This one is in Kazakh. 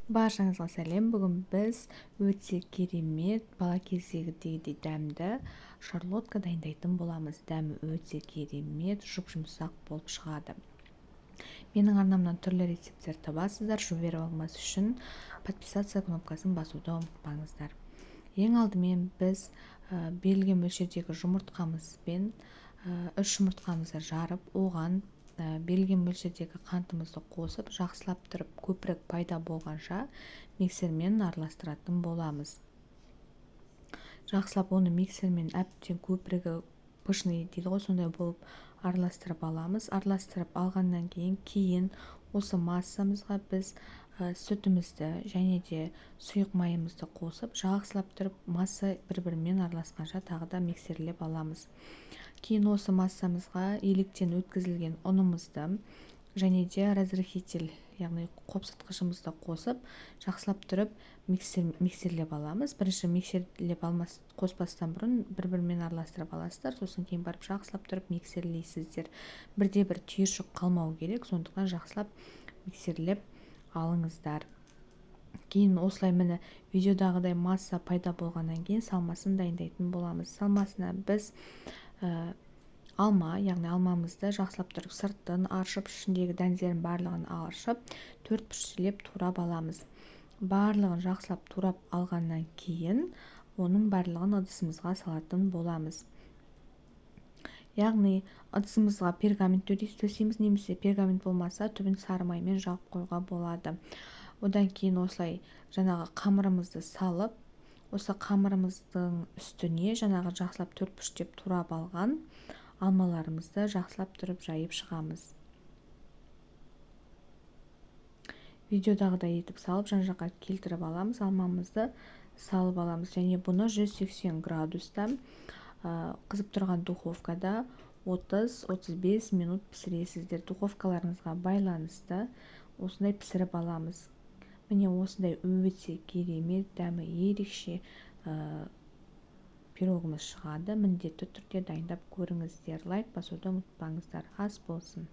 Баршаңызға сәлем. Бүгін біз өте керемет, бала кездегідей дәмді шарлотка дайындайтын боламыз. Дәмі өте керемет, жұп-жұмсақ болып шығады. Менің арнамнан түрлі рецепттер табасыздар. Жіберіп алмас үшін подписаться кнопкасын басуды ұмытпаңыздар. Ең алдымен біз берілген мөлшердегі жұмыртқамызбен 3 жұмыртқамызды жарып, оған берілген мөлшердегі қантымызды қосып, жақсылап тұрып көпірік пайда болғанша миксермен араластыратын боламыз. Жақсылап оны миксермен әбден көпірігі пышный дейді ғой, сондай болып араластырып аламыз. Араластырып алғаннан кейін осы массамызға біз сүтімізді және де сұйық майымызды қосып, жақсылап тұрып масса бір-бірімен араласқанша тағы да миксерлеп аламыз. Кейін осы массамызға електен өткізілген ұнымызды және де разрыхитель, яғни қопсытқышымызды қосып, жақсылап тұрып миксерлеп аламыз. Бірінші миксерлеп алмас, қоспастан бұрын бір-бірімен араластырып аласыздар, сосын кейін барып жақсылап тұрып миксерлейсіздер. Бірде бір түйіршік қалмау керек, сондықтан жақсылап миксерлеп алыңыздар. Кейін осылай міне видеодағыдай масса пайда болғаннан кейін салмасын дайындайтын боламыз. Салмасына біз алма, яғни алмамызды жақсылап тұрып сыртын аршып, ішіндегі дәндерін барлығын аршып, төрт піштілеп турап аламыз. Барлығын жақсылап турап алғаннан кейін оның барлығын ыдысымызға салатын боламыз. Яғни ыдысымызға пергамент төсейміз, немесе пергамент болмаса түбін сары маймен жағып қоюға болады. Одан кейін осылай жаңағы қамырымызды салып, осы қамырымыздың үстіне жаңағы жақсылап төрт піштеп турап алған алмаларымызды жақсылап тұрып жайып шығамыз. Видеодағыдай етіп салып, жан-жаққа келтіріп аламыз, алмамызды салып аламыз. Және бұны 180 градуста қызып тұрған духовкада 30-35 минут пісіресіздер. Духовкаларыңызға байланысты осындай пісіріп аламыз. Міне осындай өте керемет, дәмі ерекше пирогымыз шығады. Міндетті түрде дайындап көріңіздер. Лайк басуды ұмытпаңыздар. Ас болсын.